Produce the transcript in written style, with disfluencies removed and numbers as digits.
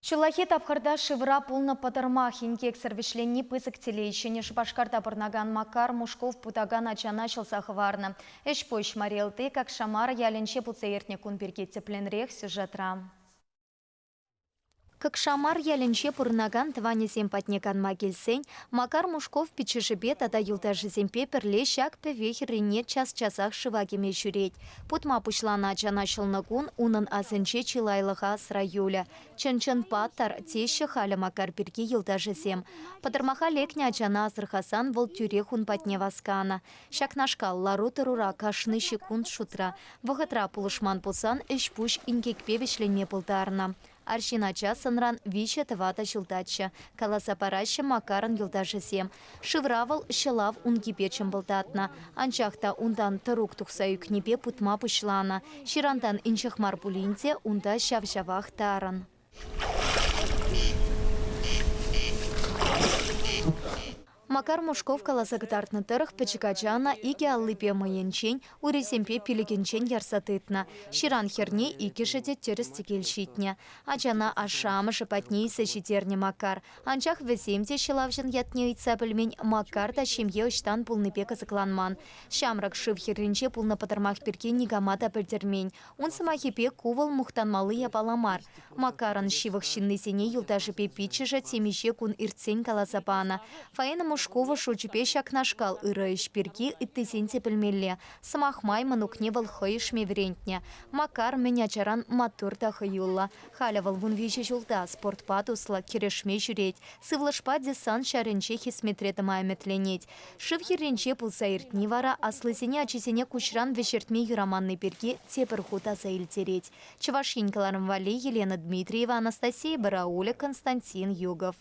Ҫуллахи тапхӑрта шывра пулнӑ пӑтӑрмах инкексӗр вӗҫленни пысӑк телей. Ҫӗнӗ Шупашкарта пурӑнакан Макар Мушков путакан ачана ҫӑлса хӑварнӑ. Ӗҫ-пуҫ Мари Элти Какшамар ялӗнче пулса иртнӗ кун пирки тӗплӗнрех сюжетра. Кӑкшамар ялӗнче пурӑнакан тӑванӗсем патне канма килсен Макар Мушков пиччӗшӗпе тата юлташӗсемпе пӗрле ҫак пӗве хӗррине час-часах шыва кӗме ҫӳрет. Путма пуҫланӑ ачана ҫӑлнӑ кун унӑн асӗнче чылайлӑха асра юлӗ. Чӑн-чӑн паттӑр, теҫҫӗ халӗ Макар пирки юлташӗсем. Пӑтӑрмаха лекнӗ ачана асӑрхасан вӑл тӳрех ун патне васканӑ. Ҫакнашкал лару-тӑрура кашни ҫеккунт шутра. Вӑхӑтра пулӑшман пулсан ӗҫ-пуҫ инкекпе вӗҫленме пултарнӑ. Арҫын ача сӑнран виҫӗ-тӑватӑ ҫултаччӗ, каласа параҫҫӗ Макарӑн юлташӗсем. Шывра вӑл ҫӑлав ункипе чӑмпӑлтатнӑ. Анчах та унтан тӑрук тухса ӳкнипе путма пуҫланӑ. Ҫырантан инҫех мар пулин те унта ҫав-ҫавах тарӑн. Макар Мушков каласа кӑтартнӑ тӑрӑх, пӗчӗк ача ӑна икӗ аллипе мӑйӗнчен, урисемпе пилӗкӗнчен ярса тытнӑ. Ҫыран хӗрне иккӗшӗ те тӗрӗс-тӗкел ҫитнӗ. Ачана ашшӗ-амӑшӗ патне илсе ҫитернӗ Макар. Анчах вӗсем те ҫӑлавҫӑн ятне ыйтса пӗлмен, Макар та ҫемье ӑҫтан пулнипе кӑсӑкланман. Ҫамрӑк шыв хӗрринче пулнӑ пӑтӑрмах пирки никама та пӗлтермен. Ун сӑмахӗпе ку вӑл мухтанмалли япала мар. Макарӑн ҫывӑх ҫыннисене юлташӗпе пиччӗшӗ темиҫе кун иртсен каласа панӑ. Фаина Мушкова шучӗпе ҫакнашкал ырӑ ӗҫ пирки ыттисен те пӗлмелле. Сӑмах май, мӑнукне вӑл хӑй ӗҫме вӗрентнӗ. Макар мӗн ачаран маттур та хӑюллӑ. Халӗ вӑл 13 ҫулта спортпа туслӑ, кӗрешме ҫӳрет. Сывлӑшпа десант ҫарӗнче хӗсметре тӑма ӗмӗтленет. Шыв хӗрринче пулса иртни вара аслисене ачисене куҫран вӗҫертме юраманни пирки тепӗр хут аса илтерет. Чӑваш Ен кӑларӑм валли Елена Дмитриева, Анастасия Барауля, Константин Югов.